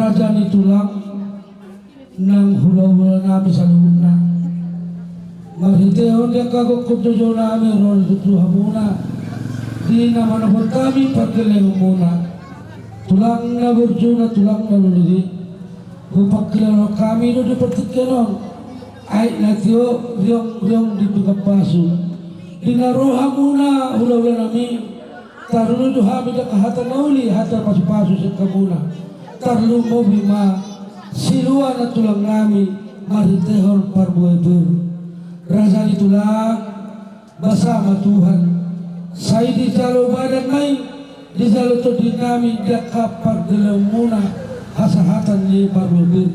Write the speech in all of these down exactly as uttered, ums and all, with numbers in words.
Raja ni tulang nang hulahula nami saluhutna. Marhitehon di angka gokhon joujou nami ro di tutu hamuna di na manopot hami pargellengonmuna. Tulang na burju na tulang na lolo i. Hupangkilala hami do di partingkian on aek na tio riong-riong di pinggan pasu. Di na ro hamuna hulahula nami, tarlumobi do hami di angka hata na uli, hata pasupasu sian hamuna. Tarlumobi ma silua na tulang nami marhitehon parbue pir. Raja ni tulang, basa ma Tuhan, sai dijalo badan ma i, dijalo tondi nami di angka pargellengonmuna hasahatan ni parbue pir.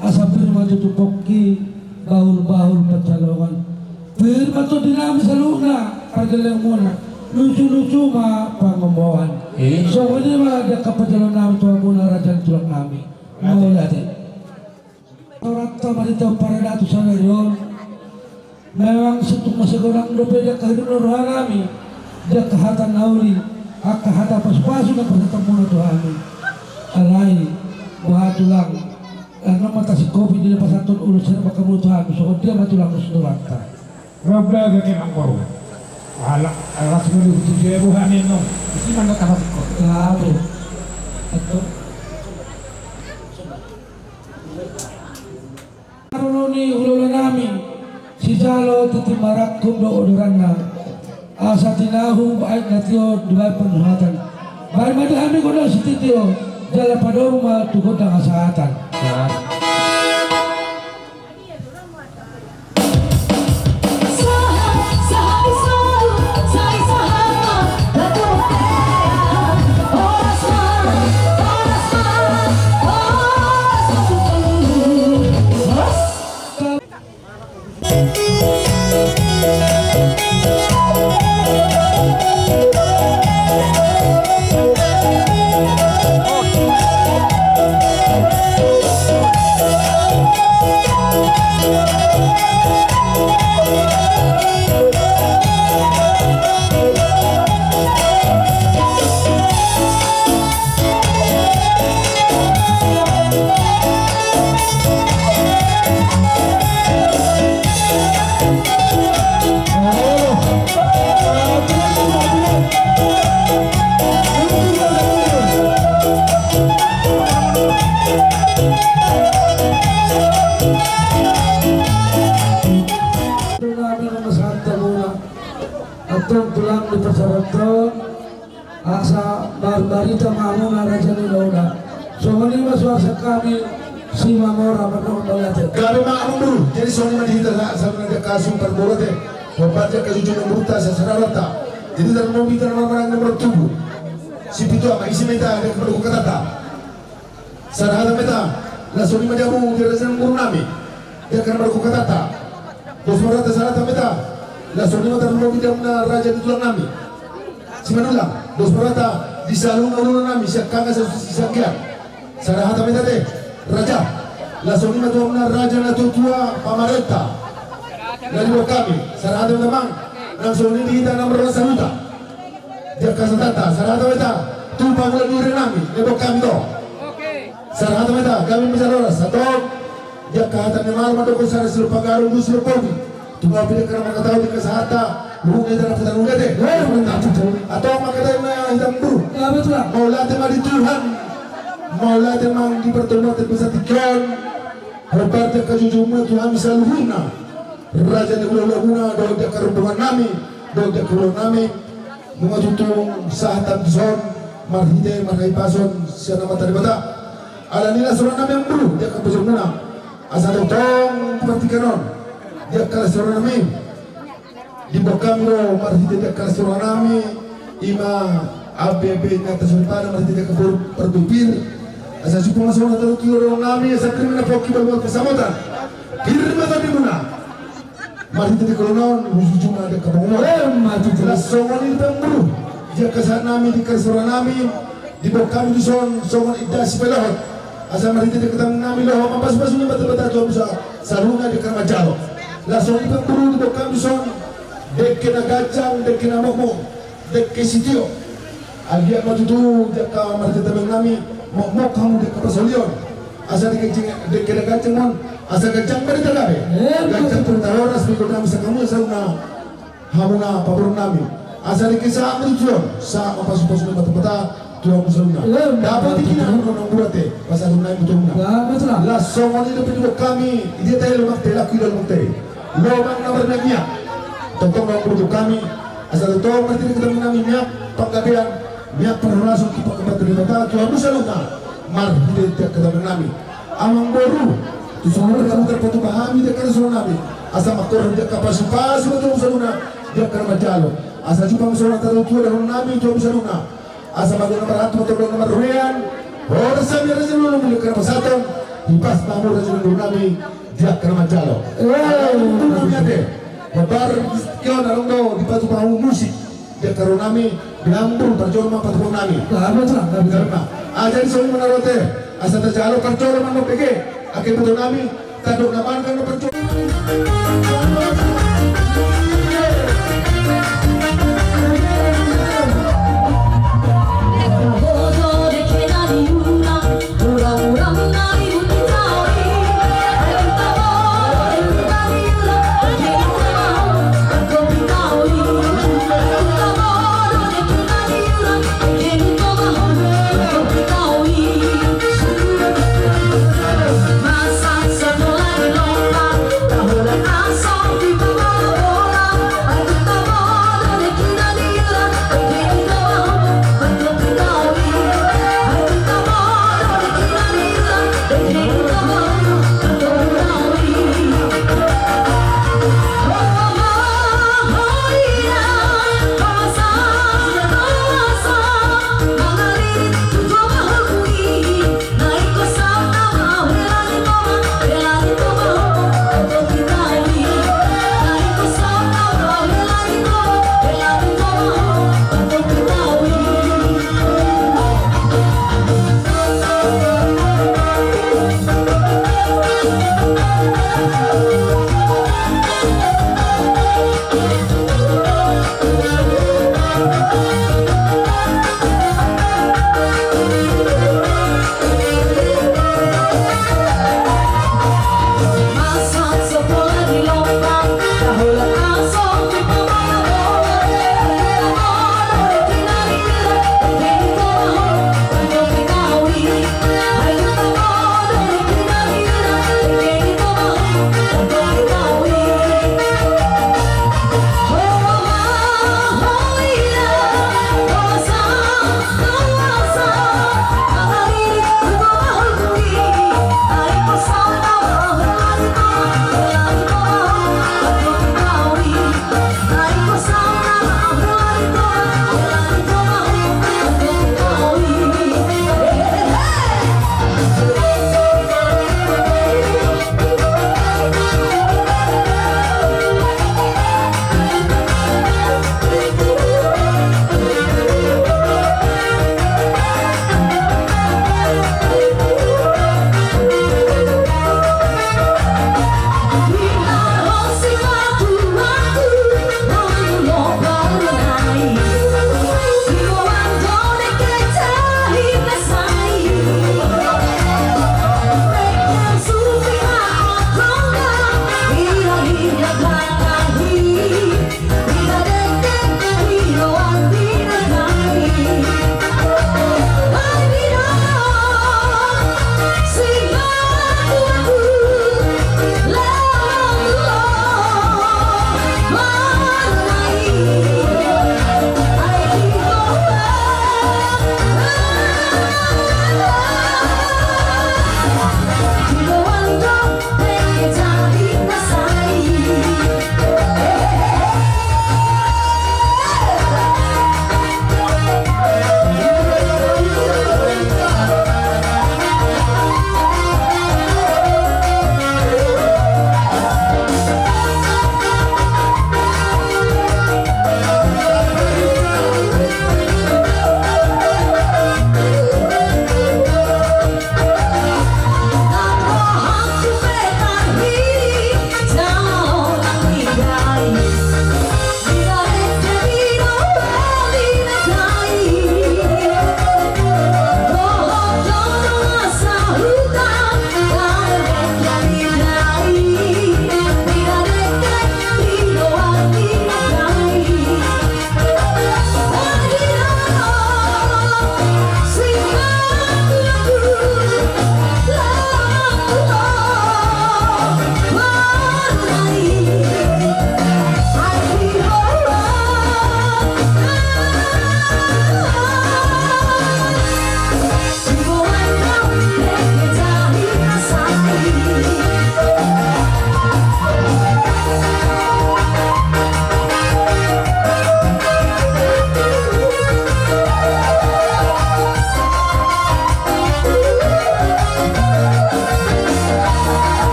Asa pir ma tutu pongki bahul-bahul pansalongan. Pir ma tondi nami saluhutna pargellengonmuna, lucu-lucu ma pangomoan. Eh. Songon i ma di angka panjaloan nami tu hamuna raja ni tulang nami. Mauliate. Toranta marhite paradaton sadari on. Memang sintua ma sai godang dope di angka hidupna roha nami, di angka hata na uli, angka hata pasupasu na pasahatonmuna tu hami. Alai boha tulang, annon ma tasingkopi di na pasahaton ulos herbang hamuna tu hami, songon dia ma tulang ulos toranta. Roba gake mangkoro. Ala, ala semua di hutu dia boha ni annon. Isi mana tapasingkopi. Lalu. Atau Haroro ni hulahula nami, sijalo titi marangkup do odoranna. Asa tinahu aek na tio dibaen panjuhatan. Baen ma di hami gondang sititi on, jala padomu ma tu gondang hasahatan. Antong tulang di pasahaton, asa marbarita ma hamuna raja ni ulaula. Songon i ma suang sian hami Simamora Manono Late. Gabe ma amangboru, jadi songon i ma di hita sa, saluhutna di angka suhut parboru ate. Hombar di angka jujur amangboruta sasada rohanta. Jadi tarlumobi hita na marhaha maranggi na martubu. Sipitu ama isi ma hita di angka mandok hatata. Sada hata ma hita, laos songon i ma di hamu di raja ni boru nami, di angka na mandok hatata. Dos ma rohanta, sada hata ma hita, laos songon i ma tarlumobi di hamuna raja ni tulang nami Simanullang. Dos ma rohanta di saluhutna ulaula nami sian hami, sian hami. Sada hata ma hita ate, raja. Laos songon i ma tu hamuna raja na tuatua pamarenta na di boan hami. Sada hata ma hita amang, nang songon i di hita na marroha sahuta. Di angka satata, sada hata ma hita tu pangula ni huria nami, na di boan hami do. Sada hata ma hita, gabe ma jala horas, antong. Di angka hata ni malu mandok sada silompa gadong, dua silompa ubi. Tumangkos di angka na manghatahon, di angka sahata, luhut ni hita na putang ugate. Antong mangkatai ma hita amangboru. Mauliate ma di Tuhan. Mauliate ma di partondion na pasahaton. Hombar di angka jujur muna tu hami saluhutna. Raja ni ulaula muna, dohot di angka rombongan nami, dohot di angka ulaon nami. Nunga tutu sahat hami dison marhite marhahipason sian Amanta Debata. Alani las roha nami amangboru di angka pujionmuna. Asa tongtong di partingkian on di angka las roha nami. Di boan hami do marhite di angka las roha nami, i ma ampe-ampe na tasoripada marhite di angka par-, parbue pir. Asa jumpang ma songon na tartutup roha nami, asa pir ma na pongki, bahul ma pansamotan. Pir ma tondimuna. Marhite di angka ulaon, hujujung ma di angka pangomoan. Emma tutu. Las songon i pe amangboru. Di angka sahat nami, di angka las roha nami, di boan hami dison songon indahan sipalohot. Asa marhite di angka tangiang nami, loho ma pasupasu ni Amanta Debata tu hamu sa-, saluhutna di angka na manjalo. Las songon i pe amangboru, di boan hami dison dengke na ganjang, dengke na mokmok, dengke sitio. Anggiat ma tutu di angka marhite tangiang nami, Mokmok hamu di angka pasaulion. Asa dengke, dengke na ganjang on, asa ganjang ma di tagabe. Ganjang ma di tagabe, horas ma di hami saluhutna. Hamu na pamoruonnami. Asa dengke sahat ma tujuon, sahat ma pasupasu ni Debata tu hamu saluhutna. Dapot tingki na hamu na naung murate, pasahaton nami tu hamuna. Laos songon i dope didok hami, di dia tahe lomang tahe, laku i lomang tahe. Lomang na marmiakmiak. Tongtong na mangurut hami, asa tongtong marhite angka dame nami, miak panggabean, miak parhorasan, miak panggabean tu Debata tu hamu saluhutna. Marhite angka dame nami, amangboru, tu songon i dope tarpatupa hami di angka na songon nami, asa mangkorhon di angka pasupasu ma tu hamu saluhutna di angka na manjalo. Asa jumpang songon hata ni natuatua dohonon nami tu hamu saluhutna. Asa manggohi na maratu, matondo na marrohean. Horas hami raja ni ulaonmu di angka na pasahaton. Hipas ma hamu raja ni ulaonnami di angka na manjalo. Ala ni ulaonnami ate. Babar di sitikion along do dipatupa hamu musik di angka rohanami. Binambur parjolo ma patupaonnami. Jadi songon i ma na ro ate. Asa tajalo parjolo ma na bege. Angka ibotonami. Tadok na mangkan na parjolo.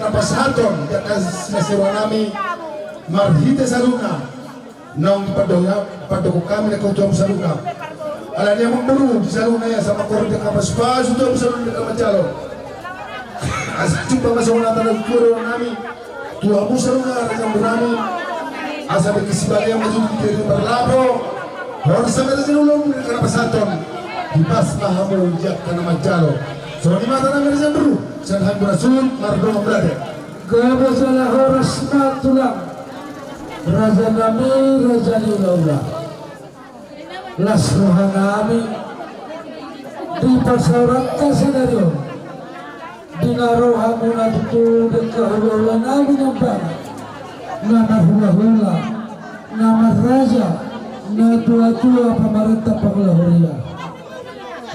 Pasahaton di angka silas ni roha nami marhite saluhutna naung pandok-, pandokon hami di angka ulaon saluhutna. Alani i amang boru, di saluhutna i asa mangkorhon di angka pasupasu tu hamu saluhutna di angka na manjalo. Asa jumpa ma songon hata na tutu di roha nami tu hamu saluhutna raja ni boru nami. Asa dengke sibalian ma tutu di angka na parlapo. Horas ma di angka na ulaon, di angka na pasahaton. Hipas ma hamu di angka na manjalo. Songon i ma hata nami raja ni boru. Sian hami boru na suhut mardongan brother. Gabe jala horas ma tulang. Raja nami, raja ni hulahula. Las roha nami di pasaoranta sadari on. Di na ro hamuna tutu di angka hulahula nami na marhulahula, na marraja, na tuatua pamarenta pangula huria.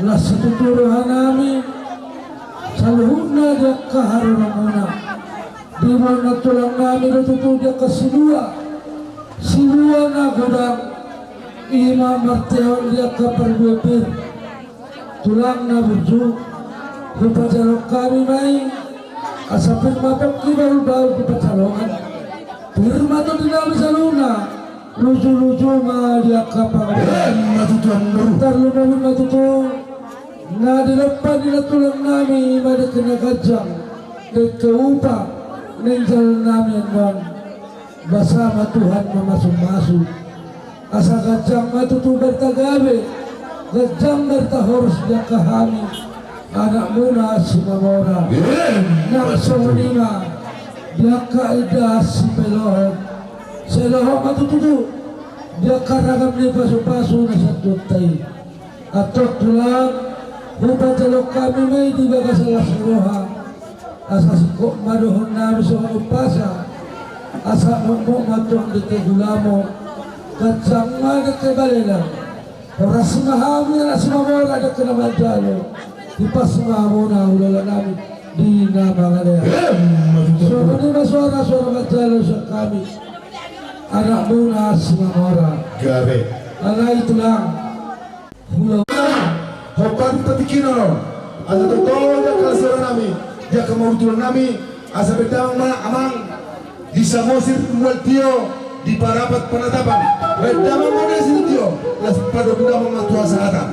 Las situtu roha nami saluhutna di angka haroromuna. Diboan tulang nami do tutu di angka silua, silua na godang, i ma martehon di angka parbue pir. Tulang na burju, hupajalo hami ma i, asa pir ma pongki bahulbahul di pansalongan. Pir ma tondi nami saluhutna, lujuluju ma di angka pangarangan. Emma tutu amang boru. Tarlumobi ma tutu na dilompan ni na tulang nami, i ma dengke na ganjang, dengke upa na injalo nami annon. Basa ma Tuhan mamasumasu. Asa ganjang ma tutu barita gabe, ganjang barita horas di angka hami anakmuna Simamora. Nang songon i ma di angka indahan sipelohon. Selohon ma tutu tu di angka ragam ni pasupasu na sian Tuhanta i. Antong tulang, hupajalo hami ma i di bagasan las ni roha. Asa singkop ma dohonon nami songon umpasa. Asa mokmok ma antong dengke gulamo, ganjang ma dengke balelang. Horas ma hamu anak Simamora dengke na manjalo. Hipas ma hamuna hulahula nami di na mangalean. Songon i ma suara, suara manjalo sian hami anakmuna Simamora. Gabe. Alai tulang. Hula. Hombar di tingki on. Asa tongtong di angka las ni roha nami, di angka marhulahula nami, asa baen damang ma amang di Samosir mual tio di Parapat Panatapan. Baen damang ma di Samosir tio, las padok damang ma tu hasahatan.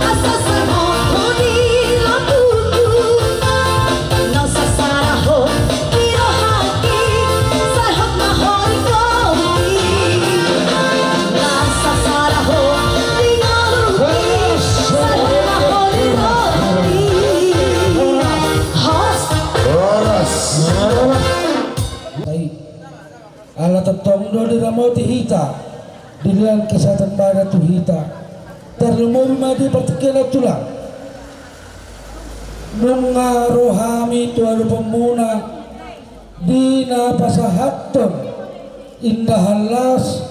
Asa sai hot ho di lambungku, na sasara hot di rohangki, sai hot ma ho di ngolungki. Na sasara hot di ngolungki, sai hot ma ho di rohangki. Horas. Horas. Baik. Ala tongtong do diramoti hita, dilehon kesehatan badan tu hita. Tarlumobi ma di partingkian on tulang. Nunga ro hami tu adopanmuna di na pasahathon indahan las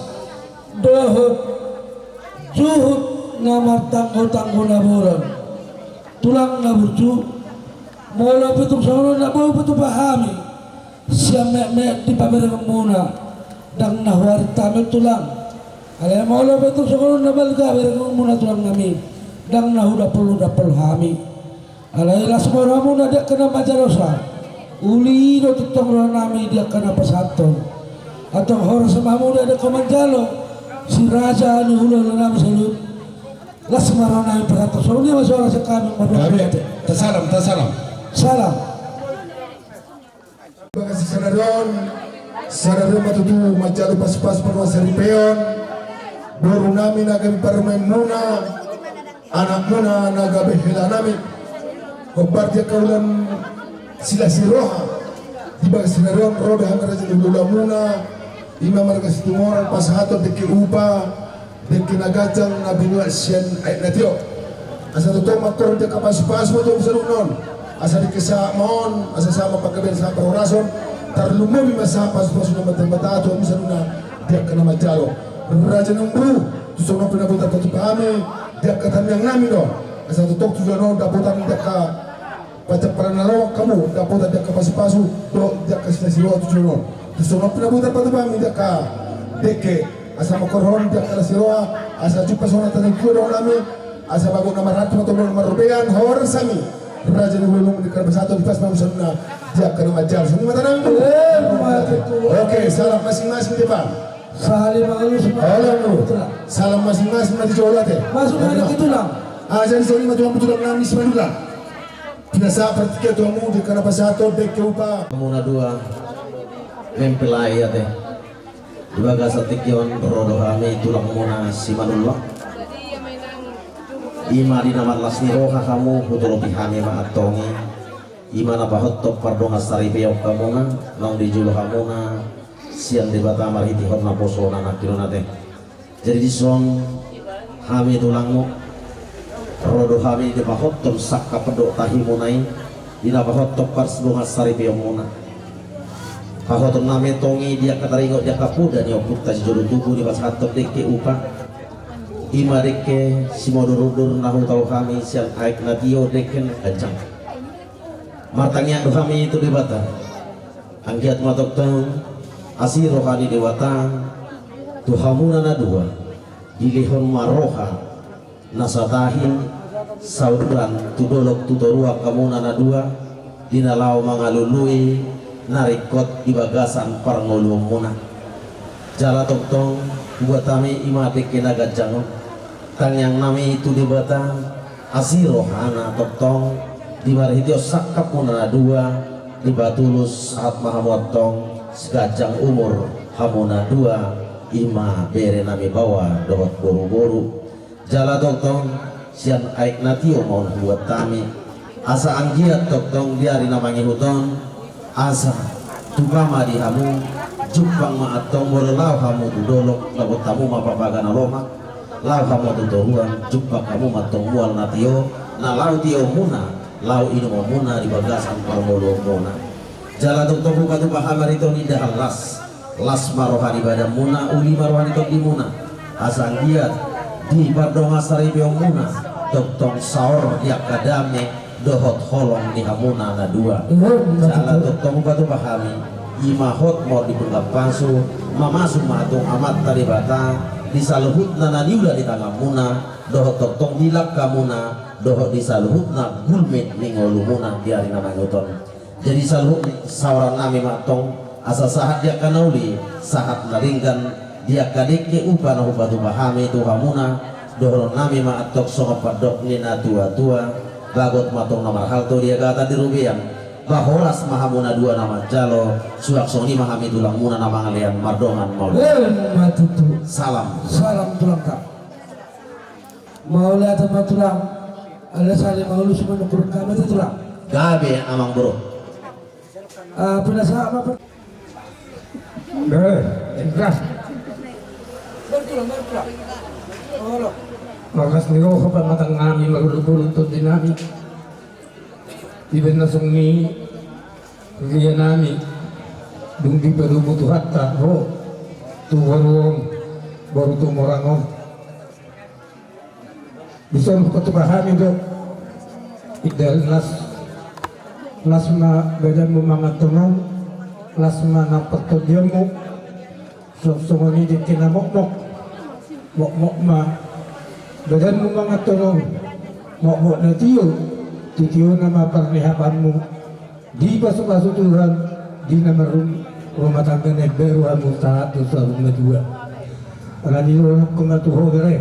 dohot juhut na martanggotanggo na bolon. Tulang na burju, molo pe tung songon on na boi patupa hami sian metmet di paberengonmuna, ndang na huarit hami tulang. Alai molo pe tung songon on na balga berengonmuna tulang nami, ndang na hudapoldapol hami. Alai las ma rohamuna di angka na manjalosa. Uli i do tongtong roha nami di angka na pasahathon. Antong horas ma hamu di angka manjalo, si raja ni hulahula nami saluhut. Las ma roha nami pasahathon. Songon i ma songon las hami. Tasalam, tasalam. Salam. Bagas sadari on, sadari on ma tutu manjalo pasupasu pardongansaripeon boru nami na gabe parumaenmuna, anakmuna na gabe hela nami. Hombar di angka ulaon silas ni roha, di bagas sadari on ro do hami raja ni hulahulamuna, i ma marga Situmorang, pasahathon dengke upa, dengke na ganjang na binuat sian aek na tio. Asa tongtong mangkorhon di angka pasupasu ma tu hamu saluhutna on. Asa dengke sahat ma on, asa sahat ma panggabean, sahat parhorason. Tarlumobi ma sahat pasupasu ni Amanta Debata tu hamu saluhutna di angka na manjalo. Raja ni Ompu, tung songon on pe na boi tarpatupa hami di angka tangiang nami do. Asa tongtong tu joloan on dapotan di angka pancamparan na lomak hamu, dapotan di angka pasupasu dohot di angka silas ni roha tu joloan on. Tung songon on pe na boi tarpatupa hami di angka dengke, asa mangkorhon di angka las ni roha, asa jumpang songon na tangiang tua dohonon nami, asa bagot na marhata ma tongtong na marrobean. Horas hami raja ni hulahulamuna, dengke na pasahathon, dipasu ma hamu saluhutna di angka na manjalo. Songon i ma tangiangmu. Oke, salam masing-masing, Depan. Salam masing-masing ma di jolo ate. Masuk ma di tulang. Ah, jadi songon i ma tu hamu tulang nami Simanullang. Biasa partingkian tu hamu dengke na pasahathon dengke upa. Hamu na dua mempelai ate. Di bagasan tingki on ro do hami tulangmuna Simanullang. I ma di na marlas ni roha hamu hutolopi hami ma antong i. I ma na pahothon pardongansaripeon hamuna naung dijalo hamuna sian Debata marhitehon naposona nangkin on ate. Jadi dison hami tulangmu ro do hami di pahothon sangkap dohot tahimuna i, di na pahothon pardongansaripeonmuna. Pahothon nami antong i di angka taringot di angka poda ni ompunta sijolo tubu, di pasahathon dengke upa. I ma dengke simodurudur na hutau hami sian aek na tio, dengke na ganjang. Martangiang do hami tu Debata. Anggiat ma tongtong asi roha ni Debata tu hamuna na dua, dilehon ma roha na satahi sauduran tu dolok tu toruan hamuna na dua, di na laho mangalului na ringkot di bagasan parngoluonmuna. Jala tongtong hubuat hami i ma dengke na ganjang on. Tangiang nami tu Debata, asi rohana tongtong di marhitehon sangkapmuna na dua, dipatulus sahat ma hamu antong siganjang umur hamuna dua, i ma bere nami baoa dohot boruboru. Jala tongtong sian aek na tio ma on hubuat hami, asa anggiat tongtong di ari na mangihut on, asa tupa ma di hamu, jumpang ma antong molo laho hamu tu dolok, dapot hamu ma papaga na lomak, laho hamu tu toruan, jumpang hamu ma antong mual na tio, na laho tioonmuna, laho inumonmuna di bagasan parngoluonmuna. Jala tongtong hupatupa hami ma di tongon indahan las. Las ma roha ni badanmuna, uli ma roha ni tondimuna. Asa anggiat di pardongansaripeonmuna tongtong saor di angka dame dohot holong ni hamuna na dua. Jala tongtong hupatupa hami, i ma hot ma on di punggan pasu, mamasu ma antong Amanta Debata di saluhutna na niula ni tanganmuna, dohot tongtong di langkamuna, dohot di saluhutna gulmit ni ngolumuna di ari na mangihut on. Jadi saluhut saoran nami ma antong, asa sahat di angka na uli, sahat na denggan, di angka dengke upa na hupatupa hami tu hamuna, Dohonon nami ma antong songon pandok ni na tua-tua, bagot ma antong na marhalto di hagatan di robean, ba horas ma hamu na dua na manjalo, suang songon i ma hami tulangmuna na mangalean mardongan mauliate. Emma tutu. Salam. Salam tulang ta. Mauliate ma tulang. Ala sale maulus ma nukur kami tu tulang. Gabe amang boru. Ah, pinasahat ma per- Eh, enggak. Bagas ni roha pamatang nami, marolopolop tondi nami. Dibaen na songon i, huria nami, dung dipadomu Tuhanta ho tu boru on, boru Tumorang on. Dison hupatumpa hami do. Inda las, las ma badanmu mangan tongon, las ma nang partondionmu. Songon i di tingki na mokmok, mokmok ma badanmu mangan tongon, mokmok na tio, titiona ma parnihapanmu. Dipasupasu Tuhan di na marrumah tangga na imbaru hamu sahat tu saur matua. Ala ni i dohononku ma tu ho bere.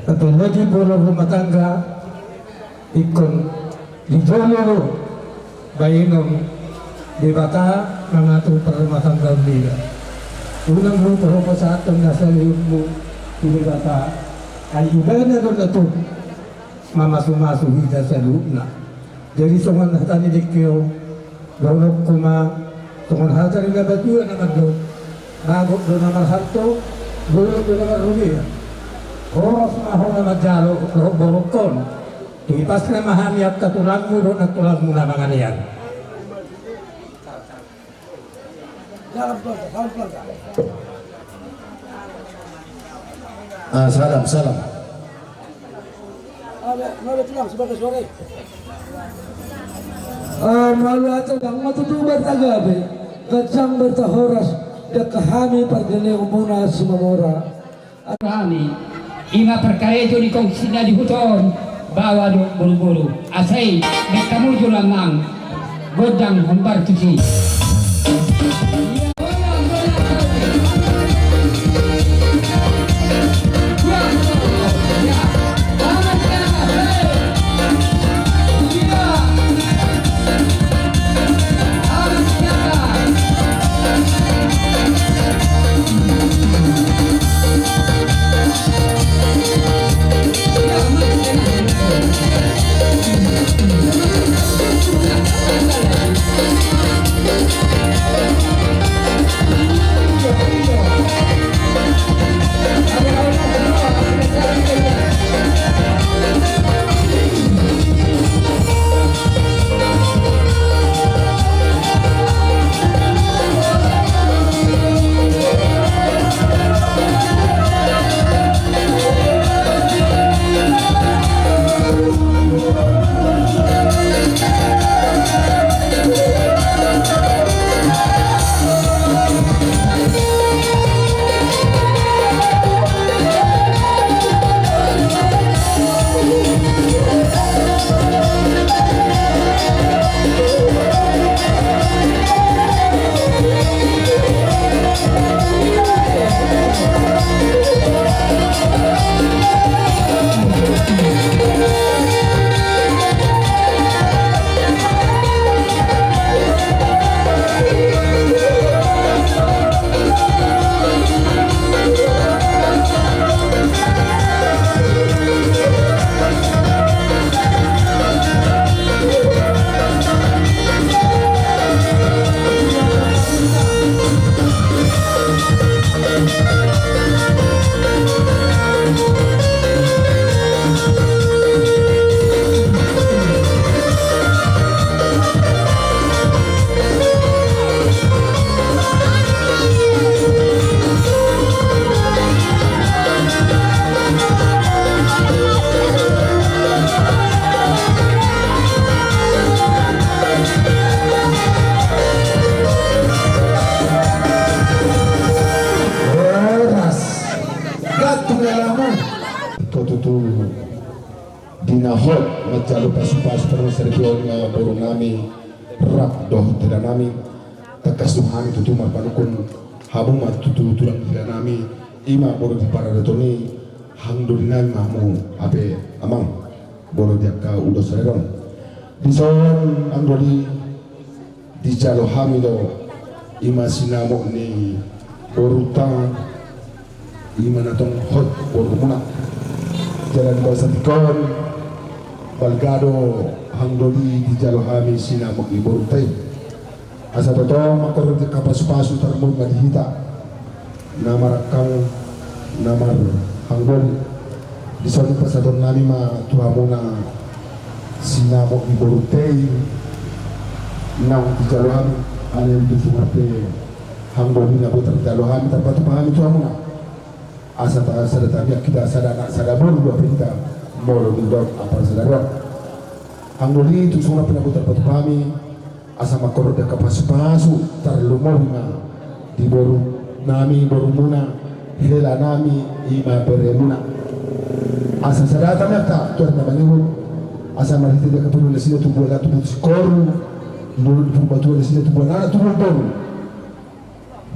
Apalagi pola rumah tangga ingkon dijalo do baenon Debata mangatur parrumahtanggaon niba. Unang lupa ho pasahathon na salelengmu tu Debata. Ai Ibana do na tuk mamasumasu hita saluhutna. Jadi songon hata ni dengke on, dohononku ma songon hata ni natua-tua na mandok: Bagot do na marhalto, bolon do na marrobea. Horas ma ho na manjalo dohot borungkon. Ipasna ma hami angka tulangmu dohot nantulangmu na mangalean. Ah, salam, salam. Ah, mauliate, ndang ma tutu barita gabe, ganjang barita horas di angka hami pargellengmuna Simamora. Hami, i ma parkarejo ni kongsi na di huta on, baoa dohot boruboru. Asa i, baen hamu jolo amang gondang hombar tusi. Horas. Gantong lalamu. Ingkon tutu di na hot manjalo pasupasu parmasaripeon ma boru nami rap dohot hela nami. Tangkas do hami tutu marpanungkun hamu ma tutu tulang hela nami. Ima boru di paradaton i, hang doli nami ma hamu hape amang, boru di angka ulos sadari on. Dison hang doli dijalo hami do ima sinamot ni borunta, ima na tong hot borumuna. Jala di bagasan tingki on balga do hang doli dijalo hami sinamot ni borunta i. Asa tongtong mangkorhon angka pasupasu tarlumobi ma di hita na marangkang na marhangolu. Dison pasahaton nami ma tu hamuna sinamot ni borunta i naung dijalo hami. Alai tutu ma pe hang doli na boi tarjalo hami, tarpatupa hami tu hamuna. Asa ta sada tamiang hita, sada anak sada boru do hita molo dung apala sada boru. Hang doli tutu songon na pe na boi tarpatupa hami. Asa mangkorhon angka pasupasu tarlumobi ma di boru nami, borumuna, hela nami, ima beremuna. Asa sada tamiangta tu ari na mangihut, asa marhite di angka tubu nasida tubu anak tubu singkoru, di Purbatua nasida tubu anak tubu boru.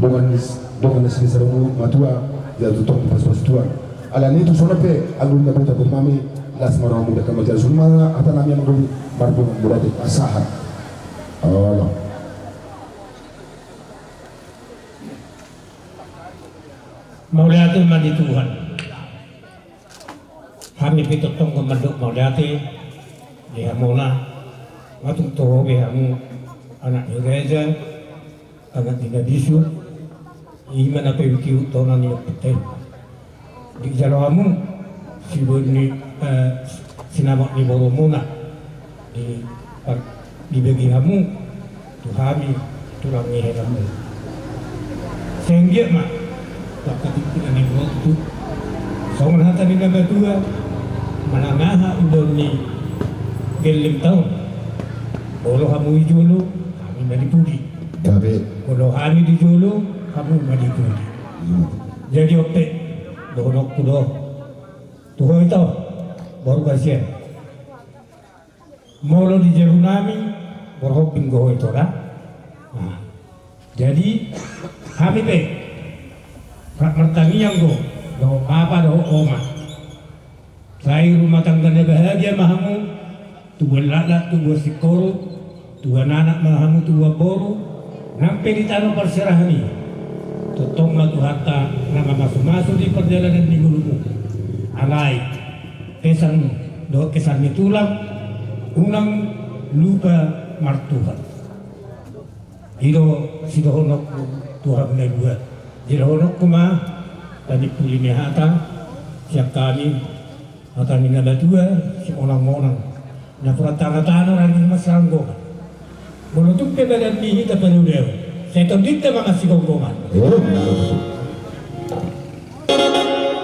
Dongan ni, dongan nasida saur matua, jala tongtong pasupasu Tuhan. Alani tutu songon pe, agung na beta bermami, las marhamu deka majalan sunma, hata nami amang doli, marbunga murati asahat. Allah. Mauliate ma di Tuhan. Hami pe tongtong mandok mauliate di hamuna, nga tung toho be hamu anak ni raja, anak ni na bisuk, ima na pe huti tona ni ompute. Dijalo hamu siboan ni, eh, sinamot ni borumuna. Di, dibagi hamu tu hami tulang ni helamu. Sehingga ma, waktu tingki na ni waktu, songon hata ni na matua, manang aha ulaon ni gelleng taon, molo hamu di jolo, hami ma di pudi. Gabe. Molo hami di jolo, hamu ma di pudi. Iya. Jadi on pe, dohononku do. Tu ho ito, boru Basian. Molo di jabu nami, borhat binggo ho ito da. Nah, jadi, hami pe, rap martangiang do, dohot bapa, dohot oma. Sai rumah tangga na bahagia ma hamu, tubuan laklak, tubuan singkoru, tubuan anak ma hamu, tubuan boru, nang pe di tano parserahan i. Tongtong ma Tuhanta na mamasumasu di pardalanan ni ngolumuna. Alai, pesan dohot kesan ni tulang, unang lupa martuhan. I do sidohononku tu hamu na dua. Sidohononku ma, tadi puli ni hata, sian hami, hata ni na matua, simonang-monang. Napuran tano-tano, rani ma sanggoman. Molo tung pe badan ni hita panudaon, sai tondinta ma masigomgoman. Oh.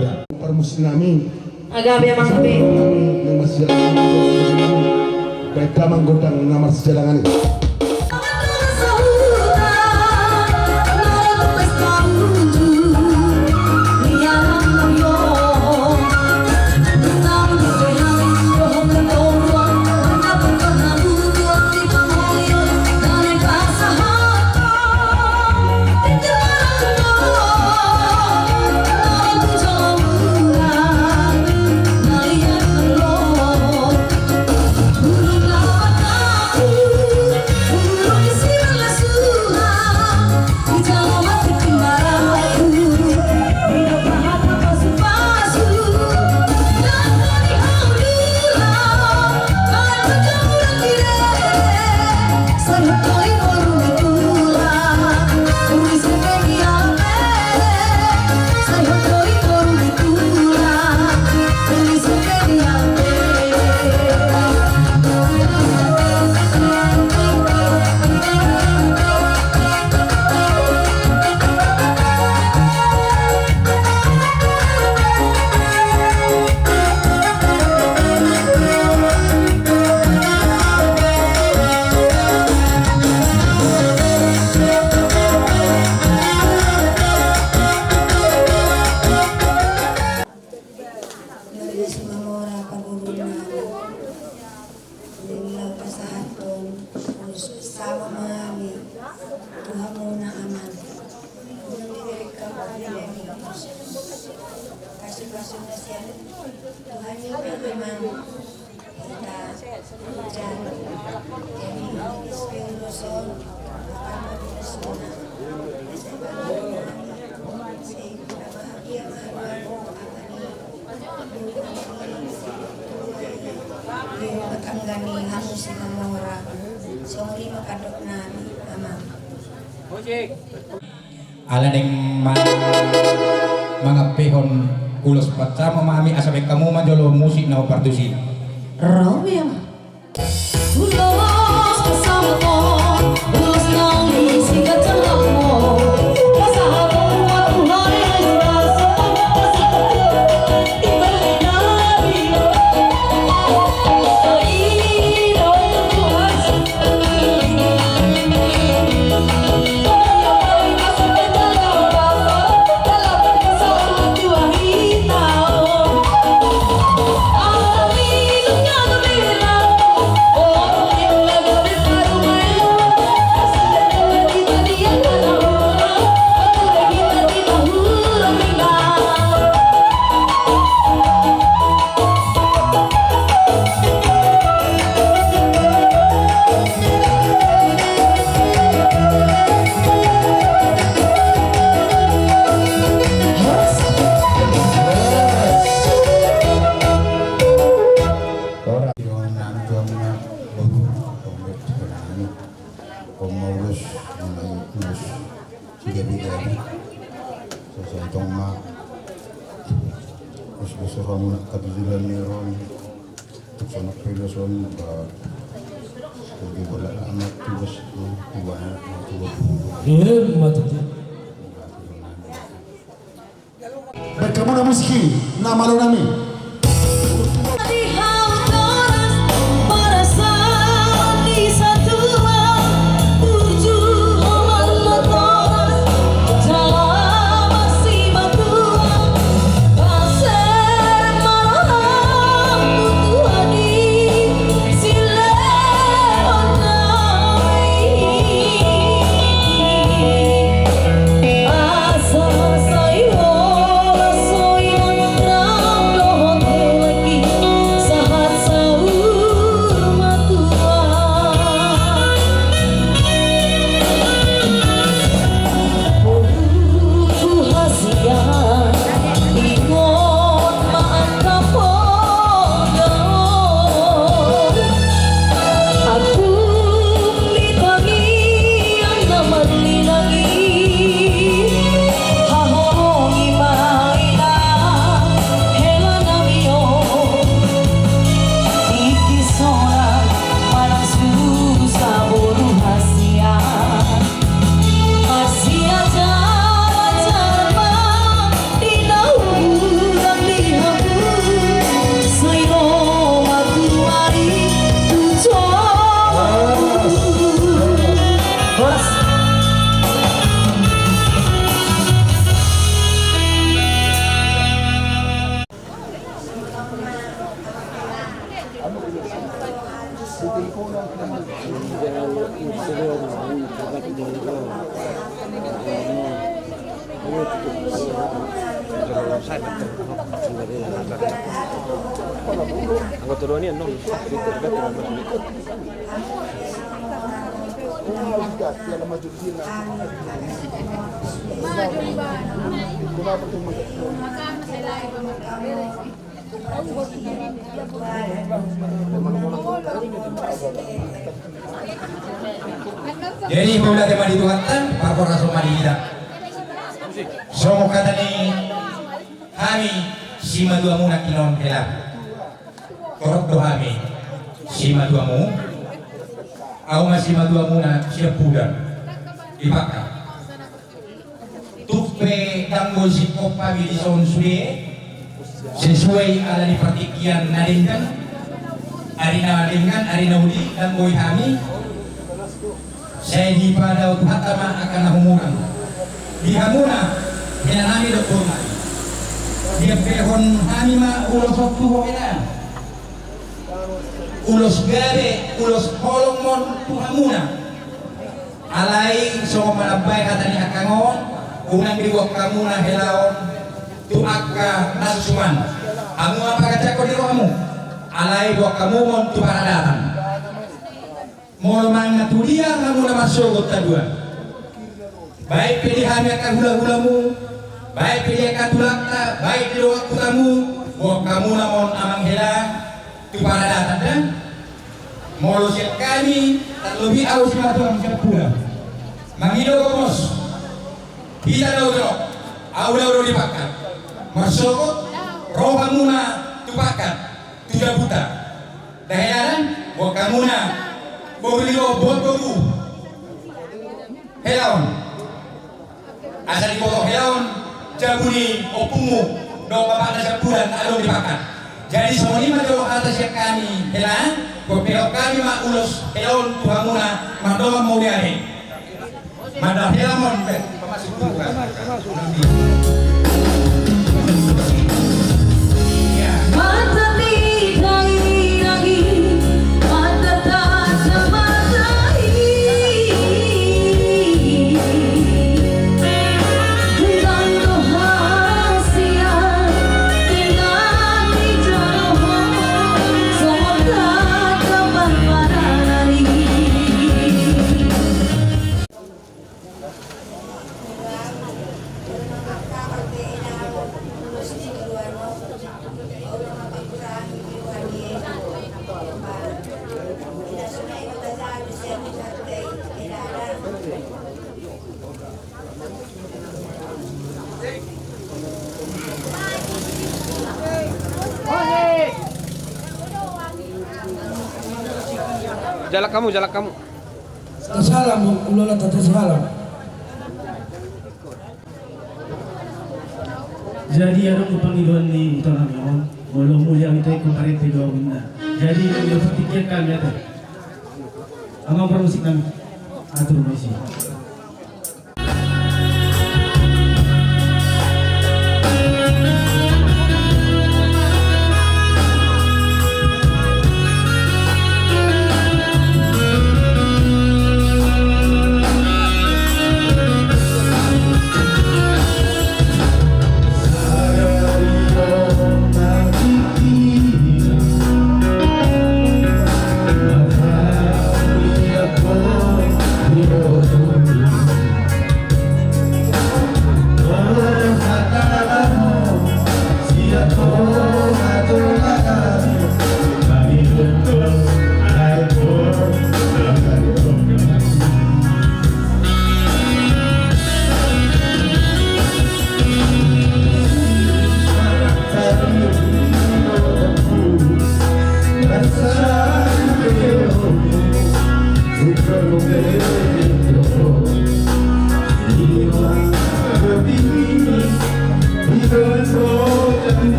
Ya, parmusik nami. Gabe amang pe. Nami, nami siap. Baik, damang gondang na marsijalangan i. Dari Sumamora parguru nami, nunga pasahathon ulos sama ma hami tu hamuna amang. Nunga diberikan pilihan. Tuhan i ma amang hita. Jadi, jadi, Ala naeng ma-, mangampehon ulos pansamo ma hami asa baen hamu ma jolo musik na hombar tusi. Ro ma. Ora. Iwan nami tuan na boru, tombet sebenarnya. Komo ulos, nami ulos. Sigabi-gabi. Selesai tong ma. Terus besok kamu nak katujuan ni Ron. Terus anak pilihan suami ba. Sebagai bola anak tugas tu. Iwan anak tugas. Iya, mati tu. Baen hamu na musik i, na malo nami. Jadi, mauliate ma di Tuhanta, parhorasan ma di hita. Songon hata ni hami simatuamuna Kinon hela. Torop do hami simatuamu. Ahu ma simatuamuna Siampudan. Di Pangkal. Tung pe ndang boi singkop hami dison sude, sesuai ala ni partingkian na denggan, ari na denggan, ari na uli, ndang boi hami. Sai dipadao Tuhanta ma angka na humurang. Di hamuna, hela nami dohot boru nami. Diampehon hami ma ulos on tu ho hela. Ulos gabe, ulos holong ma on tu hamuna. Alai songon manambai hata ni angka on, unang dibuat hamuna hela on. tu angka na susuman. Hamu ma paganjangkon di rohamu, alai boan hamu ma on tu paradatan. Molo manang na tu dia hamu na marsogot haduan, baik pe di hami angka hulahulamu, baik pe di angka tulangta, baik di dongan hutamu, boan hamu ma on amang hela tu paradatan da. Molo sian hami, tarlobi ahu simatupang sian pula, mangido gomos. Hita na ujolo, ahu na ro di Pakkat. Marsogot, ro hamuna tu Pakkat, tu jabuta. Dahedanan, boan hamuna, boru ni lo, boan boru. Hela on. Asa diboto hela on, jabu ni ompumu, dohot bapakna sian pula na adong di Pakkat. Jadi songon i ma jolo hata sian hami hela, boan pe hami ma ulos hela on tu hamuna, mardongan mauliate. Mada hela ma on, be. Jalak hamu, jalak hamu. Tasalam, ulaon ta tasalam. Jadi adong pangidoan ni ito nami on, molo mulia ito i, kemarin pe dua bunda. Jadi ito patikkan kami ate. Amang parmusik nami. Atur musik.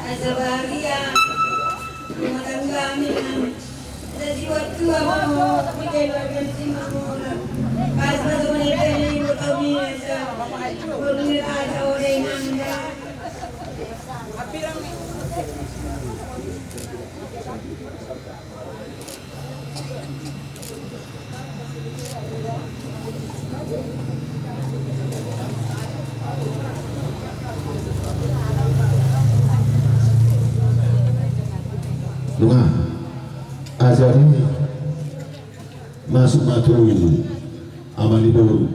Asa bahagia rumah tangga kami. Jadi waktu apa mau pakai luar biasa mau. Pas masuk menikah ini, mau tahu ni, asa mau ni, asa orang yang anda. Nunga. Ajari masuk ma tu ama ni boru.